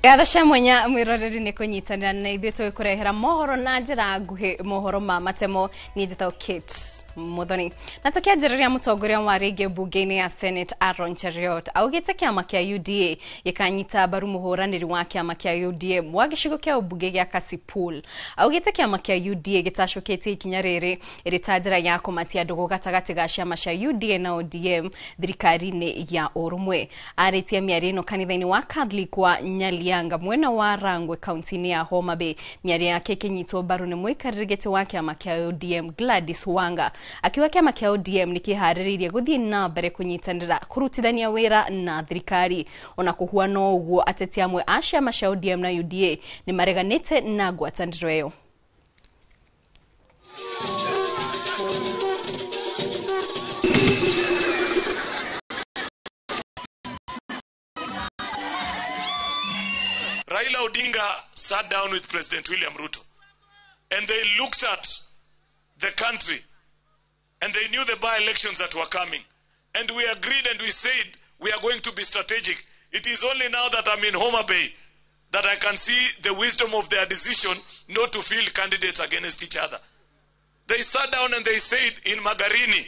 Ngatho cia mwanya mwiroreri ni kunyitanira na ithuĩ tũgĩkũrehera mohoro na njĩra nguhĩ, mohoro ma matemo. Niĩ njĩtagwo Kate Muthoni, na tũkĩanjĩrĩria, mũtongoria wa rĩngĩ mbunge-inĩ ya Senate Aaron Cheruiyot augĩte kĩama kĩa UDA gĩkanyita mbaru mũhũranĩri wa kĩama kĩa UDA wa gĩcigo kĩa ũmbunge gĩa Kasipul. Augĩte kĩama kĩa UDA gĩtacũkĩtie ikinya rĩrĩ ĩrĩ ta njĩra ya kũmatia ndũgũ gatagatĩ ga ciama cia UDA na ODM thirikari-inĩ ya ũrũmwe. Arĩtie mĩario ĩno kanitha-inĩ wa Catholic wa Nyalianga mwena wa Rangwe, kaunti-inĩ ya Homa Bay. Mĩario yake ĩkĩnyitwo mbaru nĩ mũikarĩri gĩtĩ wa kĩama kĩa ODM Gladys Wanga, akiuga kĩama kĩa ODM nĩ kĩharĩrĩirie gũthiĩ na mbere kũnyitanĩra kũrutithania wĩra na thirikari. Ona kũhuana ũguo, ateti amwe a ciama cia ODM na UDA nĩ mareganĩte na ngwatanĩro ĩyo. Raila Odinga sat down with President William Ruto and they looked at the country and they knew the by-elections that were coming. And we agreed and we said we are going to be strategic. It is only now that I'm in Homa Bay that I can see the wisdom of their decision not to field candidates against each other. They sat down and they said in Magarini,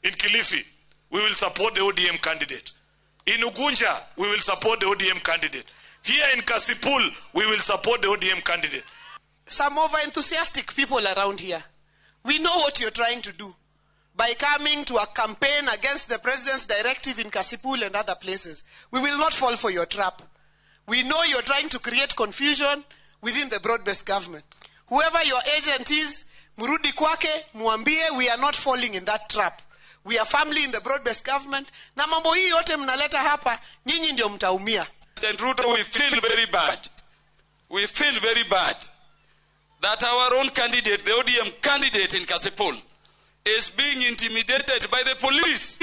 in Kilifi, we will support the ODM candidate. In Ugunja, we will support the ODM candidate. Here in Kasipul, we will support the ODM candidate. Some over-enthusiastic people around here. We know what you're trying to do by coming to a campaign against the president's directive in Kasipul and other places. We will not fall for your trap. We know you're trying to create confusion within the broad-based government. Whoever your agent is, murudi kwake, muambie we are not falling in that trap. We are family in the broad-based government. Na mambo hii yote mnaleta hapa, nyinyi ndio mtaumia. President Ruto, we feel very bad. We feel very bad that our own candidate, the ODM candidate in Kasipul, is being intimidated by the police.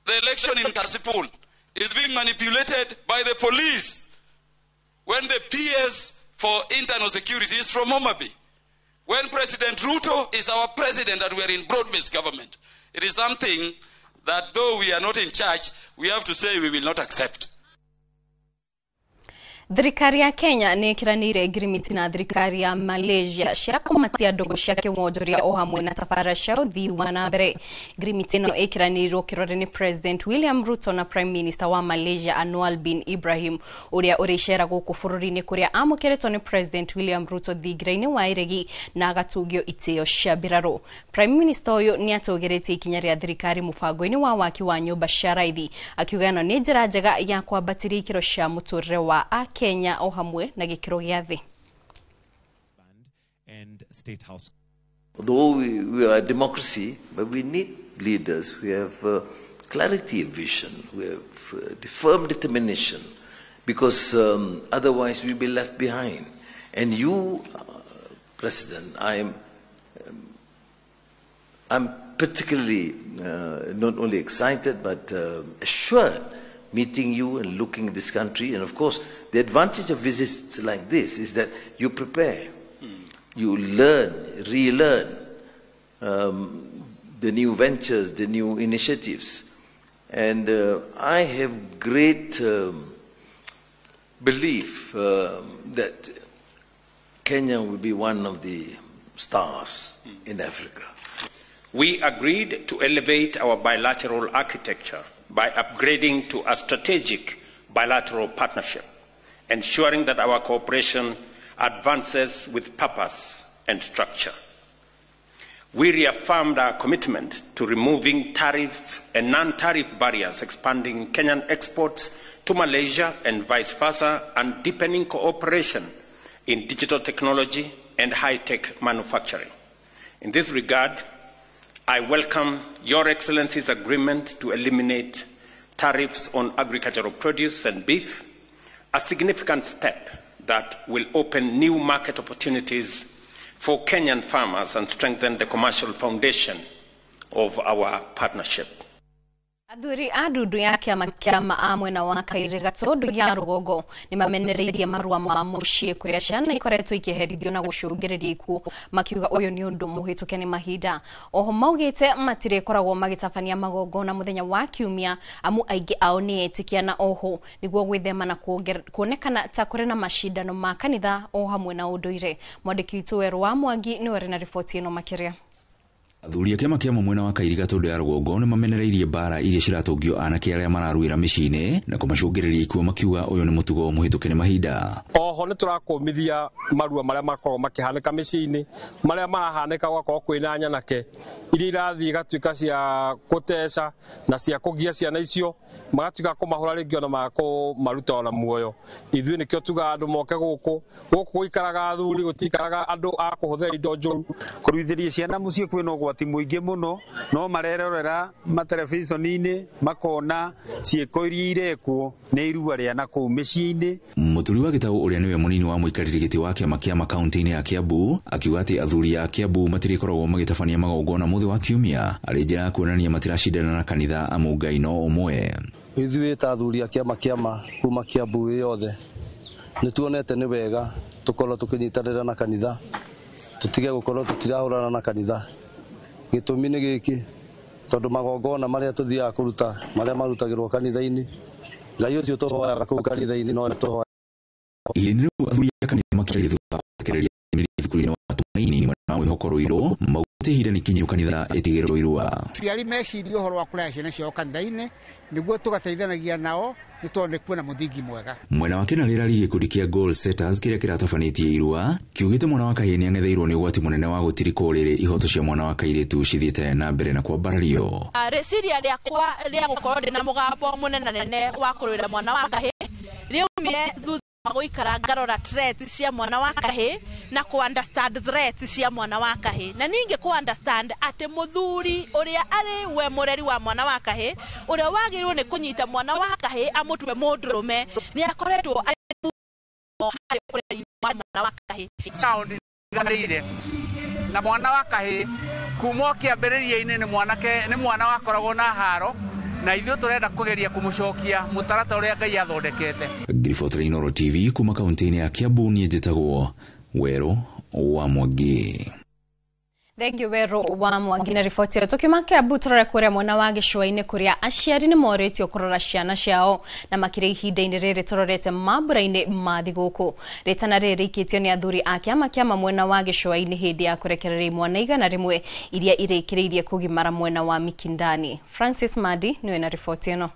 The election in Kasipul is being manipulated by the police when the PS for internal security is from Homa Bay. When President Ruto is our president and we are in broad-based government. It is something that though we are not in charge, we have to say we will not accept. Thirikari ya Kenya nĩ ĩkĩranĩire ngirimiti na thirikari ya Malaysia cia kũmatia ndũgũ cia kĩwonjoria o hamwe na tabara cia ũthii wa na mbere. Ngirimiti ĩno ĩkĩranĩirwo kĩrore nĩ President William Ruto na Prime Minister wa Malaysia Anwar bin Ibrahim, ũrĩa ũrĩcera gũkũ bũrũri-inĩ, kũrĩa amũkĩrĩtwo nĩ President William Ruto thingira-inĩ wa iregi na agatungio itĩo cia mbirarũ. Prime Minister ũyũ nĩ atũgĩrĩtie ikinya rĩa thirikari mũbango-inĩ wa waki wa nyũmba cia raithi, akiuga ĩno nĩ njĩra njega ya kwambatĩria ikĩro cia mũtũrĩre wa Akenya o hamwe na gĩkĩro gĩa thĩ. And State House. Although we are a democracy, but we need leaders who have clarity of vision, who have the firm determination, because otherwise we'll be left behind. And you, President, I'm particularly not only excited but assured meeting you and looking at this country. And of course, the advantage of visits like this is that you prepare, you learn, relearn the new ventures, the new initiatives. And I have great belief that Kenya will be one of the stars in Africa. We agreed to elevate our bilateral architecture by upgrading to a strategic bilateral partnership, ensuring that our cooperation advances with purpose and structure. We reaffirmed our commitment to removing tariff and non-tariff barriers, expanding Kenyan exports to Malaysia and vice versa, and deepening cooperation in digital technology and high-tech manufacturing. In this regard, I welcome Your Excellency's agreement to eliminate tariffs on agricultural produce and beef, a significant step that will open new market opportunities for Kenyan farmers and strengthen the commercial foundation of our partnership. Athuri a ndundu ya kĩama kĩa a mwena wa Kairĩ Gatũndũ ya rũgongo nĩ mamenereirie marũa ma mũciĩ kũrĩa ciana ikoretwo ikĩherithio na gũcũngĩrĩria ikuũ, makiuga ũyũ nĩ ũndũ mũhĩtũke nĩ mahinda. Oho maugĩte matirĩkoragwo magĩtabania magongona mũthenya wa kiumia amu aingĩ ao nĩ etĩkia, na oho nĩguo gwĩthema na kuonekana ta kũrĩ na macindano ma kanitha o hamwe na ũndũire. Mwandĩki witũ Werũ wa Mwangi nĩwe ũrĩ na riboti ĩno makĩria. Athuri a kĩama kĩa mwena wa Kairĩ Gatũndũ ya rũgongo nĩ mamenereirie mbara iria ciratũngio anake arĩa mararuĩra mĩciĩ-inĩ na kũmacũngĩrĩria ikuũ, makiuga ũyũ nĩ mũtugo mũhĩtũke nĩ mahinda. Oho nĩ tũrakũmithia marua marĩa makoragwo makĩhanĩka mĩciĩ-inĩ, marĩa marahanĩka gũgakorwo kwĩna nyanake iria irathiĩ igatuĩka cia gũteca na cia kũgia ciana icio, magatuĩka kũmahũra rĩngĩ ona makũmaruta ona muoyo. Ithuĩ nĩkĩo tugaga andũ moke gũkũ, gũkũ gũikaraga athuri, gũtikaraga andũ a kũhũthĩra indo njũru. Kũruithĩria ciana mũciĩ kwĩna ũgwati mũingĩ mũno, no marerorera materebiconi-inĩ makona ciĩko iria irekwo nĩ irua rĩa na kũu mĩciĩ-inĩ. Mũturi wa Gĩtaũ ũrĩa nĩwe mũnini wa mũikarĩri gĩtĩ wa kĩama kĩa makaunti-inĩ ya Kiambu akiuga atĩ athuri a Kiambu matirĩkoragwo magĩtabania magongona mũthĩ wa kiumia arĩ njĩra ya kuonania matiracindana na kanitha amu Ngai no ũmwe. Ithuĩ ta athuri a kĩama kĩama kuma Kiambu ĩ yothe nĩ tuonete nĩ wega tũkorwo tũkĩnyitanĩra na kanitha, tũtige gũkorwo tũtirahũrana na kanitha. Gĩtũmi nĩ gĩkĩ, tondũ magongona marĩa tũthiaga kũruta marĩa marutagĩrwo kanitha-inĩ, Ngai ũcio tũhoyaga kũu kanitha-inĩ no tũhoyaga. Ihinda-inĩ rĩu athuri a kanitha makĩaria thutha wa kũrekereria thukuru-inĩ wa Tumaini mwena wa Mwĩhoko Ruiru maugĩte ihinda nĩ ikinyu kanitha ĩtigĩrĩrwo irua. Aciari mecirie ũhoro wa kũrehe ciana ciao kanitha-inĩ nĩguo tũgateithanagia nao nĩ tondũ nĩ kuona mũthingi mwega. Mwena wa Kĩnarĩra gĩkundi kĩa Goal Setters kĩrĩa kĩratabanĩtie irua kiugĩte mwana wa kahĩĩ nĩang'etheirwo nĩ ũgwati mũnene wa gũtirikwo rĩrĩ ihoto cia mwana wa kairĩtu cithiĩte na mbere na kwambarario. Rĩciria rĩakwa rĩa gũkorwo ndĩna mũgambo mũnenanene wa kũrũĩra mwana wa kahĩĩ rĩaumire thutha wa gũikara ngarora threats cia mwana wa kahĩĩ na kũ understand threats cia mwana wa kahĩĩ, na ningĩ kũ understand atĩ mũthuri ũrĩa arĩ we mũreri wa mwana wa kahĩĩ ũrĩa wagĩrĩirwo nĩ kũnyita mwana wa kahĩĩ amũtue mũndũrũme nĩ akoretwo arĩ harĩ ũreri wa mwana wa kahĩĩ. Sound iganĩire na mwana wa kahĩĩ kuma o kĩambĩrĩria-inĩ nĩ mwanake, nĩ mwana wakoragwo na haro, na ithuĩ tũrenda kũgeria kũmũcokia mũtaratara ũrĩa Ngai athondekete. Ngiribotera Inooro TV kuma kaunti-inĩ ya Kiambu, niĩ njĩtagwo Werũ wa Mwangi. Thengiũ Werũ wa Mwangi na riboti ĩyo. Tũkiuma Kiambu tũrore kũrĩa mwena wa gĩcũa-inĩ kũrĩa aciari nĩ morĩtio kũrora ciana ciao na makĩria ihinda-inĩ rĩrĩ tũrorete mambura-inĩ ma thigũkũ. Rĩtana rĩrĩ rĩikĩtio nĩ athuri a kĩama kĩama mwena wa gĩcũa-inĩ hĩndĩ ya kũrekereria imwana 100 iria irĩkĩrĩirie kũgimara mwena wa Mikindani. Francis Madi nĩwe na riboti ĩno.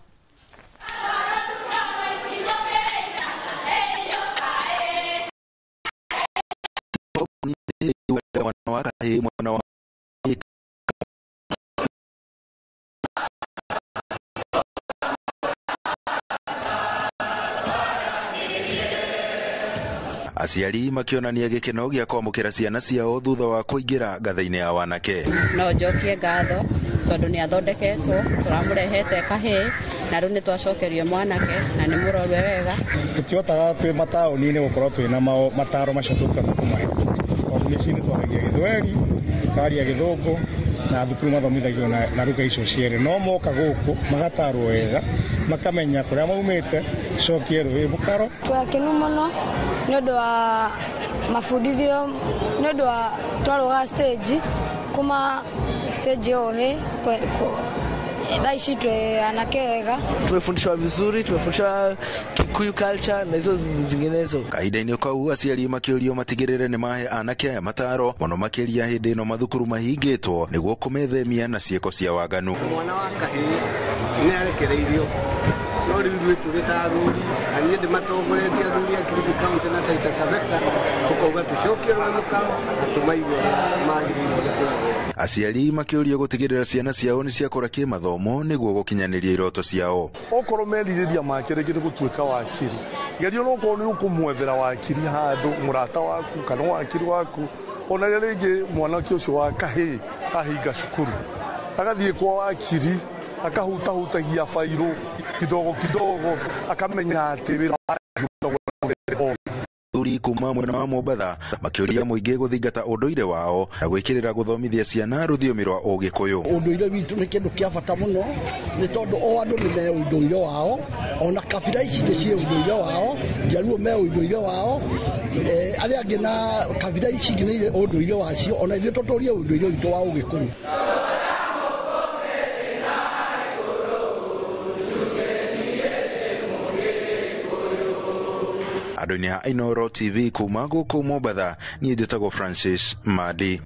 Aciari makĩonania gĩkeno gĩa kwamũkĩra ciana ciao thutha wa kũingĩra ngatha-inĩ ya wanake. No njokie ngatho tondũ nĩ athondeketwo, tũramũrehete kahĩĩ na rĩu nĩ twacokerio mwanake na nĩ mũrorwe wega. Tũtihotaga twĩ mataũni-inĩ gũkorwo twĩna mataro macio tũngĩhota kũmahe, tondũ mĩciĩ-inĩ twaragia Gĩthweri, tũkaria Gĩthũngũ na thukuru mathomithagio na ruga icio cierĩ, no moka gũkũ magatarwo wega makamenya kũrĩa maumĩte, cokie rũĩ mũkaro. Twakenu mũno nĩ ũndũ wa mabundithio, nĩ ũndũ wa twarũga stage kuma stage ya ũhĩ thaa ici twĩ anake wega. Tumefundishwa vizuri, tumefundishwa Kikuyu culture na hizo zinginezo. Kahinda-inĩ kau aciari makĩũrio matigĩrĩre nĩ mahe anake aya mataro mũno makĩria hĩndĩ ĩno mathukuru mahingĩtwo nĩguo kũmethemia na ciĩko cia waganu. Mwana wa kahĩĩ nĩ arekereirio, no rĩu ithuĩ tũrĩ ta athuri na niĩ ndĩmatongoretie athuri a Kilifi County na Taita Taveta tũkauga tũcokie rũĩ mũkaro na tũmaige ũrĩa magĩrĩirwo nĩ kũrorwo. Aciari makĩũrio gũtigĩrĩra ciana ciao nĩ ciakũra kĩmathomo nĩguo gũkinyanĩria iroto ciao. Okorwo merirĩria make rĩngĩ nĩ gũtuĩka wakiri, geria onokorwo nĩ ũkũmwethera wakiri handũ, mũrata waku kana wakiri waku, ona rĩrĩa rĩngĩ mwanake ũcio wa kahĩĩ ahinga cukuru agathiĩ kwa wakiri akahutahutagia bairũ kidogo kidogo akamenya atĩ wĩra Athuri kuma mwena wa Mombatha makĩũria mũingĩ gũthingata ũndũire wao na gwĩkĩrĩra gũthomithia ciana rũthiomi rwa Ũgĩkũyũ. Ũndũire witũ nĩ kĩndũ kĩa bata mũno nĩ tondũ o andũ nĩ me ũndũire wao, ona kabira ici nĩ ciĩ ũndũire wao, Njaruo me ũndũire wao, arĩa angĩ na kabira ici ingĩ nĩ irĩ ũndũire wacio, ona ithuĩ tũtũrie ũndũire witũ wa Ũgĩkũyũ. Andũ-inĩ a Inooro TV kuma gũkũ Mombatha, niĩ njĩtagwo Francis Madi.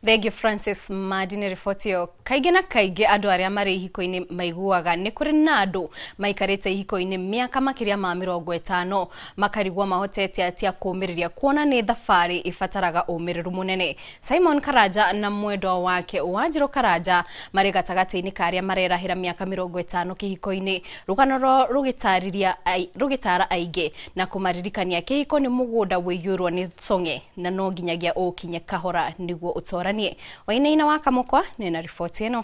Thank you Francis Madi nĩ riboti ĩyo. Kaingĩ na kaingĩ andũ arĩa marĩ ihiko-inĩ maiguaga nĩ kũrĩ na andũ maikarĩte ihiko-inĩ mĩaka makĩria ma 50 makarigwo mahotete atĩa kũũmĩrĩria kuona nĩ thabarĩ ĩbataraga ũmĩrĩru mũnene. Simon Karanja na mwendwa wake Wanjirũ Karanja marĩ gatagatĩ-inĩ ka arĩa marerahĩra mĩaka 50 kĩhiko-inĩ. Rũgano rwao rũgĩtara aingĩ na kũmaririkania kĩhiko nĩ mũgũnda wĩiyũirwo nĩ cong'e na no nginyagia ũũkinye kahora nĩguo ũtoranie. Wainaina wa Kamũkwa nĩ na riboti ĩno.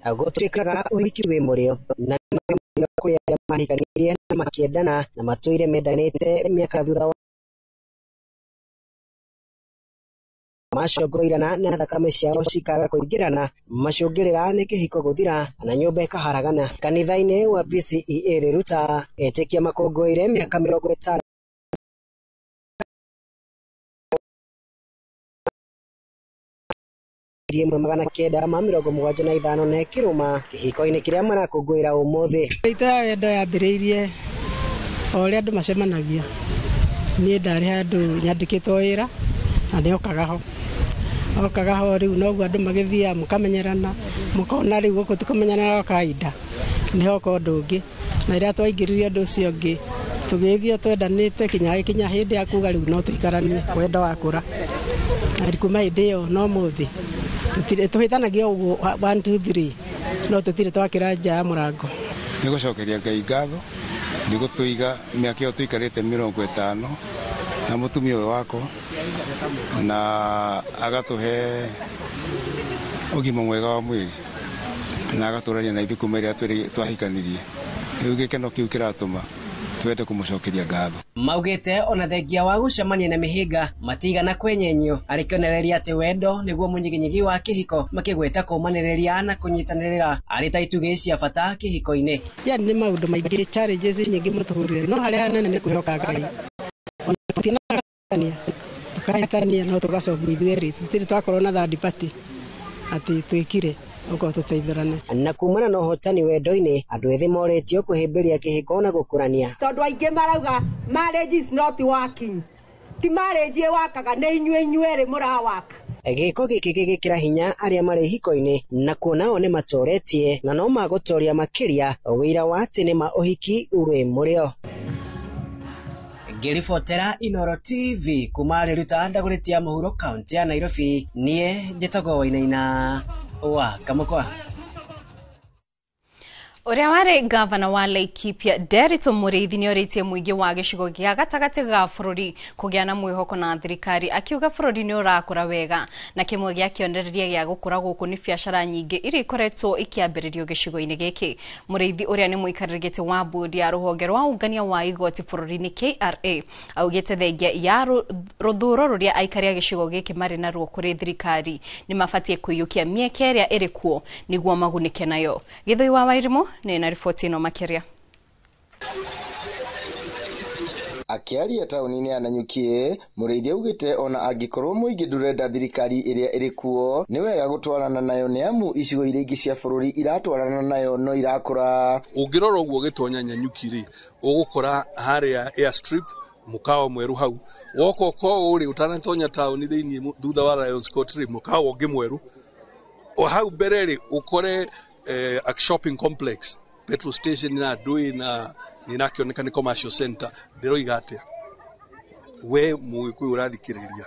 Gũtuĩkaga ũhiki wĩ mũrĩo na kũrĩ arĩa mahikanirie na makĩendana na matũire mendanĩte mĩaka thutha wa macongoirana na thakame ciao cikaga kũingĩrana macũngĩrĩra nĩ kĩhiko gũthira na nyũmba ĩkaharagana. Kanitha-inĩ wa PCEA Riruta etĩkia makũngũĩire mĩaka 50 1975 na ĩkĩrũma kĩhiko-inĩ kĩrĩa marakũngũĩra ũmũthĩ. Itũ ya wendo yambĩrĩirie o ũrĩa andũ macemanagia. Niĩ ndarĩ handũ nyandĩkĩtwo wĩra na nĩokaga ho. Okaga ho rĩu noguo andũ magĩthiaga mũkamenyerana, mũkona rĩu gũkũ ti kũmenyerana gwa kawaida, nĩhoka ũndũ ũngĩ. Na rĩrĩa twaingĩrire ũndũ ũcio ũngĩ tũgĩthiĩ twendanĩte kinya hĩndĩ ya kuga rĩu no tũikaranie, wendo wakũra. Na kuma hĩndĩ ĩyo no mũthĩ tũhĩtanagia ũguo 1 2 3 no tũtirĩ twakĩra nja ya mũrango. Nĩ gũcokeria Ngai ngatho nĩ gũtũiga mĩaka ĩyo tũikarĩte 50 na mũtumia ũyũ wakwa na agatũhe ũgima mwega wa mwĩrĩ na agatũrania na ithuĩ kuma rĩrĩa twahikanirie. Rĩu gĩkeno kĩu kĩratũma twende kũmũcokeria ngatho. Maugĩte ona thengia wa gũcemania na mĩhĩnga matigana kwenyenyio, arĩ kĩonereria atĩ wendo nĩguo mũnyiginyigi wa kĩhiko, makĩgweta kũũmanĩrĩria na kũnyitanĩrĩra arĩ ta itugĩ cia bata kĩhiko-inĩ. Yani nĩ maũndũ maingĩ, challenges nyingĩ mũtũrĩre, no harĩa hanene nĩ kwĩhoka Ngai. Ona tũtinahĩtania, tũkahĩtania no tũgacoka ithuĩ erĩ, tũtirĩ twakorwo na third party atĩ twĩkire ũkorwo tũteithũrane. Na kumana na ũhotani wendo-inĩ, andũ ethĩ morĩtio kũhĩmbĩria kĩhiko na gũkũrania. Tondũ aingĩ marauga marriage is not working. Ti marriage ĩwakaga, nĩ inyuĩ inyuerĩ mũrawaka. Gĩko gĩkĩ gĩgĩkĩra hinya arĩa marĩ ihiko-inĩ na kuona o nĩ matoretie na no magũtoria makĩria wĩira wa atĩ nĩ ma ũhiki wĩ mũrĩo. Ngĩribotera Inooro TV kuma Riruta Ndagũrĩtia mũhuro kaũntĩ ya Nairobi, niĩ njĩtagwo Wainaina wa Kamũkwa. Ũrĩa warĩ ngavana wa Laikipia Nderitu Mũrĩithi nĩorĩtie mũingĩ wa gĩcigo gĩa gatagatĩ ga bũrũri kũgĩa na mwĩhoko na thirikari, akiuga bũrũri nĩ ũrakũra wega na kĩmwe gĩa kĩonereria gĩa gũkũra gũkũ nĩ biacara nyingĩ iria ikoretwo ikĩambĩrĩrio gĩcigo-inĩ gĩkĩ. Mũrĩithi ũrĩa nĩ mũikarĩri gĩtĩ wa bodi ya rũhonge rwa ũngania wa igoti bũrũri-inĩ KRA augĩte thengia ya rũthũro rũrĩa aikari a gĩcigo gĩkĩ marĩ naruo kũrĩ thirikari nĩ mabatiĩ kũiyũkia mĩeke ĩrĩa ĩrĩ kuo nĩguo magunĩke nayo. Gĩthũi wa Wairimũ nĩ na riboti ĩno makĩria. Akĩaria taũni-inĩ ya Nanyuki, Mũrĩithi augĩte ona angĩkorwo mũingĩ ndũrenda thirikari ĩrĩa ĩrĩ kuo, nĩ wega gũtwarana nayo nĩ amu icigo iria ingĩ cia bũrũri iratwarana nayo no irakũra. Ũngĩrora ũguo ũgĩtonya Nanyuki rĩ, ũgũkora harĩa airstrip mũkawa mwerũ hau, woka ũkorwo rĩ ũtanatonya taũni thĩinĩ thutha wa Lions Court rĩ, mũkawa ũngĩ mwerũ o hau mbere rĩ, ũkore a shopping complex, petrol station na ndui na ninakioneka ni commercial center. Ndiroiga atia we mũgĩkũyũ ũrathikĩrĩria,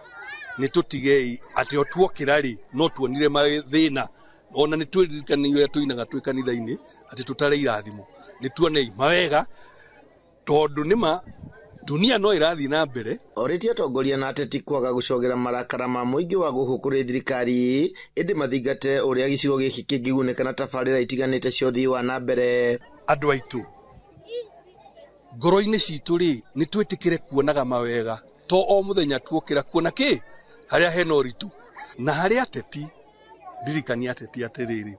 nĩ tũtigei atĩ o tuokĩra rĩ no tuonire mathĩna, ona nĩ twĩririkanie ũrĩa tũinaga twĩ kanitha-inĩ atĩ tũtare irathimo, nĩ tuonei mawega tondũ nĩma Dunia no ĩrathiĩ na mbere. Orĩtie atongoria na ateti kwaga gũcogera marakara ma mũingĩ wa gũkũ kũrĩ thirikari ĩndĩ mathingate ũrĩa gĩcigo gĩkĩ kĩngĩgunĩka na tabarĩra itiganĩte cia ũthii wa na mbere. Andũ aitũ, ngoro-inĩ citũ rĩ, nĩ twĩtĩkĩre kuonaga mawega, to o mũthenya tuokĩra kuona kĩ harĩa hena ũritũ. Na harĩ ateti, ndirikania ateti atĩrĩrĩ,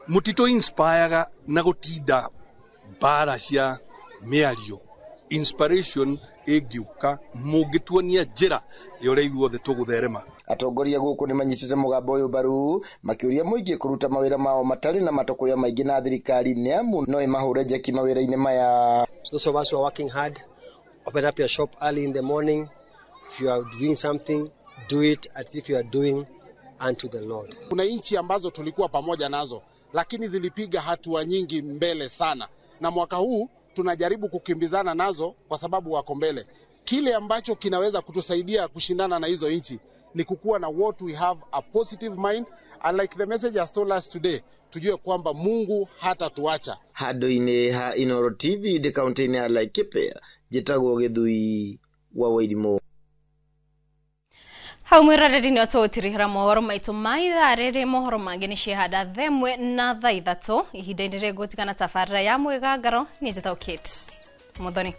mũtitũ inspireaga na gũtinda mbara cia mĩario. Inspiration ĩngĩũka mũngĩtuonia njĩra ya ũrĩa ithuothe tũgũtherema. Atongoria gũkũ nĩ manyitĩte mũgambo ũyũ mbaru makĩũria mũingĩ kũruta mawĩra mao matarĩ na matũkũya maingĩ na thirikari nĩ amu no ĩmahũre njeki mawĩra-inĩ maya. Those of us who are working hard, open up your shop early in the morning. If you are doing something, do it as if you are doing unto the Lord. Kuna nchi ambazo tulikuwa pamoja nazo, lakini zilipiga hatua nyingi mbele sana, na mwaka huu tunajaribu kukimbizana nazo kwa sababu wako mbele. Kile ambacho kinaweza kutusaidia kushindana na hizo nchi ni kukuwa na what we have, a positive mind, and like the message has told us today, tujue kwamba Mungu hatatuacha. Handũ-inĩ ha Inooro TV ndĩ kaunti-inĩ ya Laikipia, njĩtagwo Gĩthui wa Wairimũ. Hau mwĩroreri nĩ tũgũtirihĩra mohoro maitũ ma ithaa rĩrĩ. Mohoro mangĩ nĩ ciehanda 1:00 na 3:00. Ihinda-inĩ rĩngĩ gũtigana tabarĩra ya mwĩgangaro. Niĩ njĩtagwo Kate Muthoni.